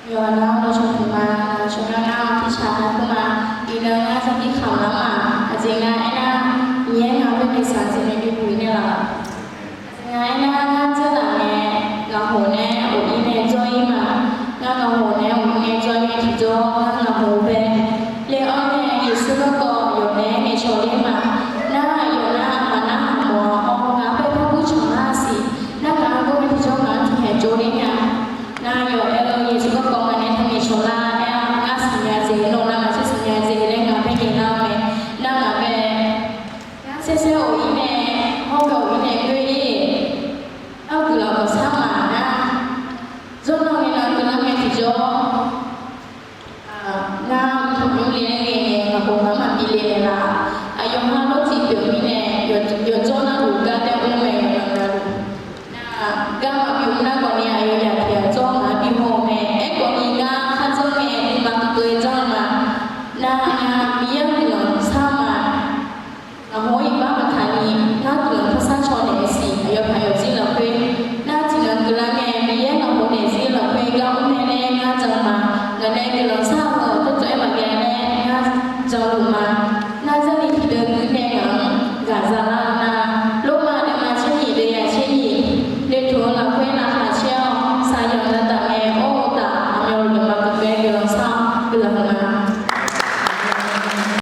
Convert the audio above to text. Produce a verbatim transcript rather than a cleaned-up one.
Yawqha-anr lawrcawq puq ma. Naqshawq ngar ngar-awr tiqshaq nar kur ma. Iqnan ngar sanqdir kamq lar ma. Aqjeq nga aernar, Miqyaer ngaq-anr bae nae saq jeq nae bi buq-ir nae laf. Aqjeq nga aernar, ngar dzeurlaf nae ngaq hof nae of-ir nae jawr-ir ma. Ngar ngaq hof nae of-ir nae jawr-ir nae tiqjawr ngar ngaq hof bae le-awr nae Yeqsur garkawv yawf nae-aer ngaeqcawq ler ma. Nar yawf nar maqnar haq mawf-awr ngaq-anr bae par gur canq lar siq. Nar ngaq-anr gur-aer tiqjawr ngaq-anr tiqhaeq jov ler nya. Nar yawf aer-eu Yeqsur garkawv ngaq nae taq ngaeqcawq lar aer-a, ngar siqnya jeq nawr nar maqtser siqnya jeq laer ngaq bae ngaeq lar-eu mae. Nar ngaq bae ngar saersaer of-ir nae, hawr bae of-ir nae goer-ir. Nar guiqlanq dawqsar maqnar, zawrnan ngae nar guiqlanq ngae tiqjawr. Nar uqtanqnymr le-aer ngae nae ngaq khof ngaq-anr maqbi le naeqlaf. Aqyawf ha lawr tiq pyeuf mirnae, yawqjawr narluf gar tae mr mae, yawqnan navluf. Nar gar maqbi mr nar khawf ni aqyawf yaq tiq yaq jawr ngaq-anr bi haw-eu mae. Aerkhawf ni ngar khar janr ngae nuima keuv-eu janr-eu ma. Nar ngar Miqyaer-anr guiqlanq sar ma. Ngaq haw-anr iqbax maqtaq ni ngar guiqlanq parsar caw naeq-eu siq. Aqyawf paq yawf zir lafkhoer nar tiqnan guiqlanq ngae Miqyaer ngaq haw naeq zir lafkhoer gar mr mae laer ngar jan ma. Ngaq nae guiqlanq